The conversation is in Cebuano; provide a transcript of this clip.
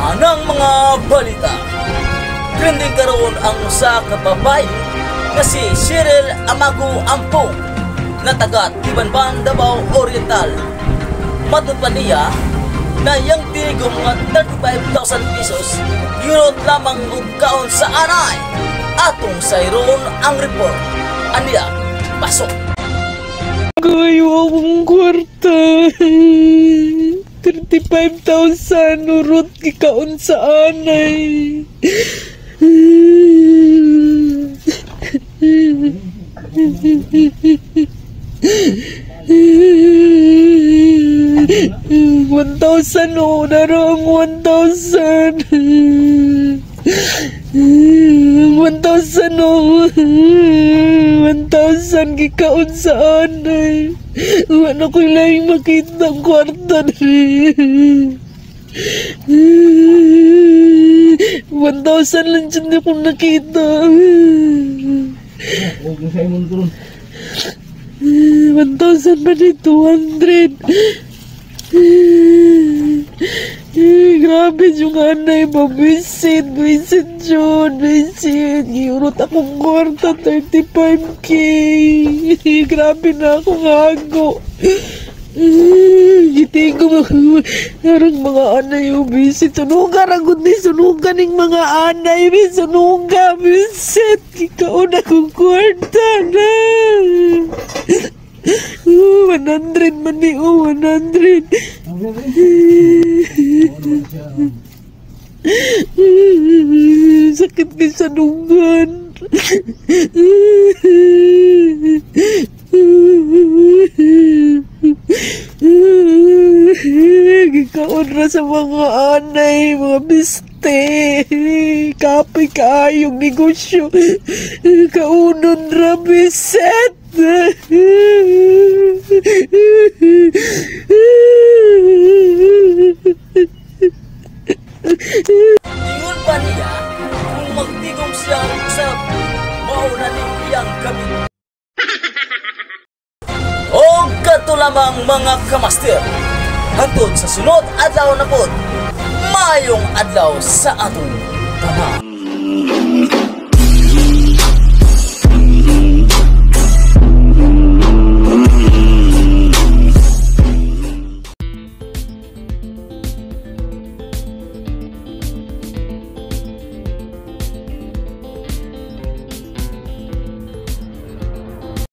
ng mga balita. Trending karon ang usa ka babae nga si Cheryl Amago Ampong na taga Tibanban, Davao Oriental. Matod pa niya na iyang tinigom nga 35,000 pesos giurot lamang og kaon sa anay. Atong sayron ang report. Aniya, pasok! Kayo akong kwarta. 35,000 urot gikaon sa anay. 1,000 o, naro ang 1,000. 1,000 o. 1,000 gikaon sa anay. Wala ko'y laing makita ang kwarta diri. 1,000 lang dyan akong nakita. 1,000 ba ni 200? Eh, grabe yung anay ba? Bisit, bisit yun, bisit. Giurot akong kwarta, 35K. Grabe na akong hago. Gitigo arang mga anay o bisit. Sunuga, ragod ni sunuga ning mga anay. Bi, sunuga, bisit. Gikaon akong kwarta na. Oh, 100 man ni, oh, 100. Sakit kay sa dunggan. Gikaon ra sa mga anay, mga biste. Kapoy kaayong negosyo. Kaunon ra, biset. Ingon pa niya kung magtigom siya usab, mao na ning iyang gamit. Og kadto lamang mga kamaster. Hantod sa sunod adlaw na pod. Maayong adlaw sa atong tanan.